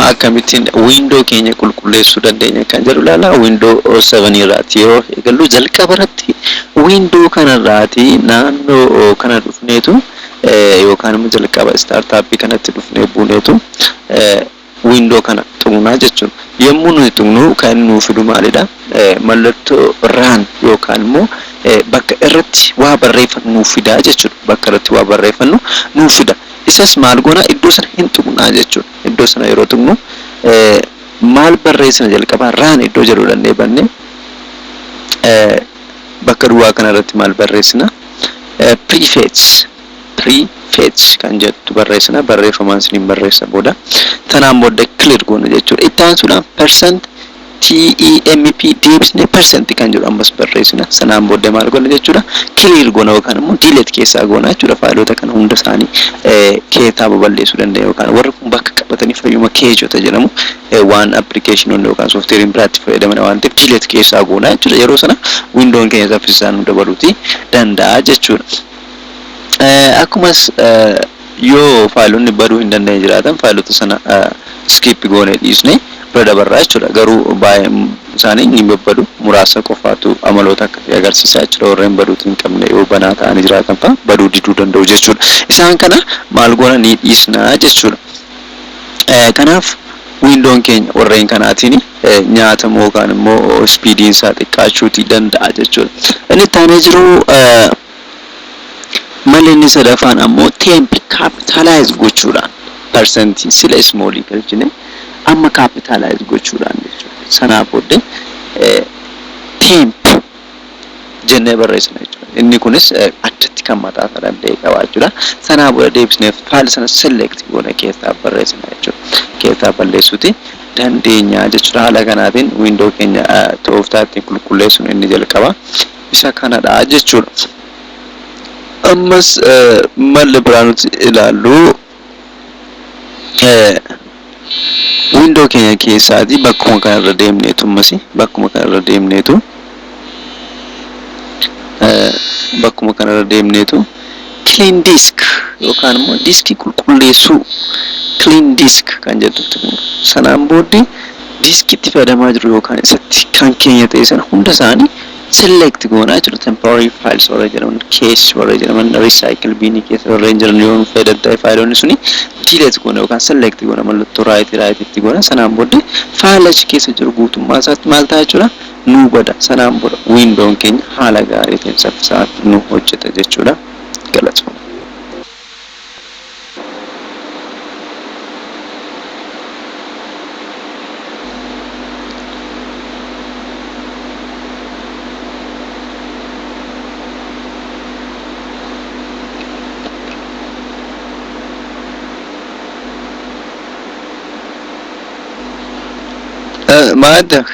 Akkamittiin Window keenya qulqulleessuu dandeenya kan jedhu ilaala. Window 7 irraati yeroo eegallu, jalqaba irratti Window kanarraati naannoo kana dhufneetu yookaan immoo jalqaba startup kanatti dhufnee buuneetu Window kana tuqnaa jechuudha. Yommuu nuti tuqnu kan inni nuu fidu maalidha? Mallattoo run yookaan immoo bakka irratti waa barreeffannu nuuf fidaa jechuudha. Bakka irratti waa barreeffannu nuuf fida. Isas maal goona? Iddoo sana hin tuqnaa jechuudha. Iddoo sana yeroo tuqnu maal barreessina? Jalqabaa run iddoo jedhu dhannee bannee bakka duwwaa kana irratti maal barreessina? Prefetch, prefetch kan jettu barreessina. Barreeffamaan isiniin barreessa booda. Tanaan booda clear goona jechuudha. Itti aansuudhaan percent TEMP deebisnee percent kan jedhu ammas barreessina. Sanaan booda maal goona jechuudha? Clear goona yookaan immoo delete keessaa goona jechuudha. Faayilota kana hunda isaanii keessaa baballeessuu dandeenya, yookaan warri kun bakka qabatanii fayyuma keejota jedhamu waan appilikeeshinoonni yookaan sooftiweeriin biraatti fayyadaman waan ta'eef delete keessaa goona jechuudha. Yeroo sana Windown keenya saffisaan nu dabaluuti danda'a jechuudha. Akkumas yoo faayilonni baduu hin dandeenye jiraatan, faayilota sana skip goonee dhiisne bira dabarraa jechuudha. Garuu baay'een isaanii ni babbadu, muraasa qofaatu amaloota akkasii agarsiisa jechuudha. Warreen baduuti hin qabne yoo banaa ta'anii jiraatan fa'a baduu diduu danda'u jechuudha. Isaan kana maal goona? Ni dhiisnaa jechuudha. Kanaaf Windown keenya warreen kanaatiin nyaatamu yookaan immoo speediin isaa xiqqaachuutii danda'a jechuudha. Inni itti aanee jiru, malli inni sadaffaan ammoo temp capitalize gochuudhaan, percentii sila smallii galchine amma capitalize gochuudhaan jechuudha. Sanaa booddee temp jennee barreessina jechuudha. Inni kunis addatti kan mataa isaa danda'e qaba jechuudha. Sanaa booda deebisnee faayila sana select goone keessaa barreessina jechuudha. Keessaa balleessuuti dandeenya jechuudha. Haala kanaatiin Window keenya tooftaa ittiin qulqulleessuun inni jalqaba isa kanadha jechuudha. Ammas malli biraa nuti ilaallu, Window keenya keessaati bakkuma kanarra deemneetu, ammas bakkuma kanarra deemneetu clean disk yookaan immoo diskii qulqulleessuu, clean disk kan jedhutti, sanaan booddee diskiitti fayyadamaa jiru yookaan isatti kan keenya ta'e sana hunda isaanii select goonaa jechuudha. Temporary files warra jedhaman, cache warra jedhaman, recycle bin keessa warreen jiran yoo nu fayyadan ta'e, faayiloonni suni delete goona yookaan select goona, mallattoo right right itti goona. Sanaan booddee faayila achi keessa jiru guutummaa isaatti maal ta'a jechuudha? Nu bada. Sanaan booda Windown keenya haala gaarii ta'een saffisaan nu hojjeta jechuudha. Galatooma. Maadda.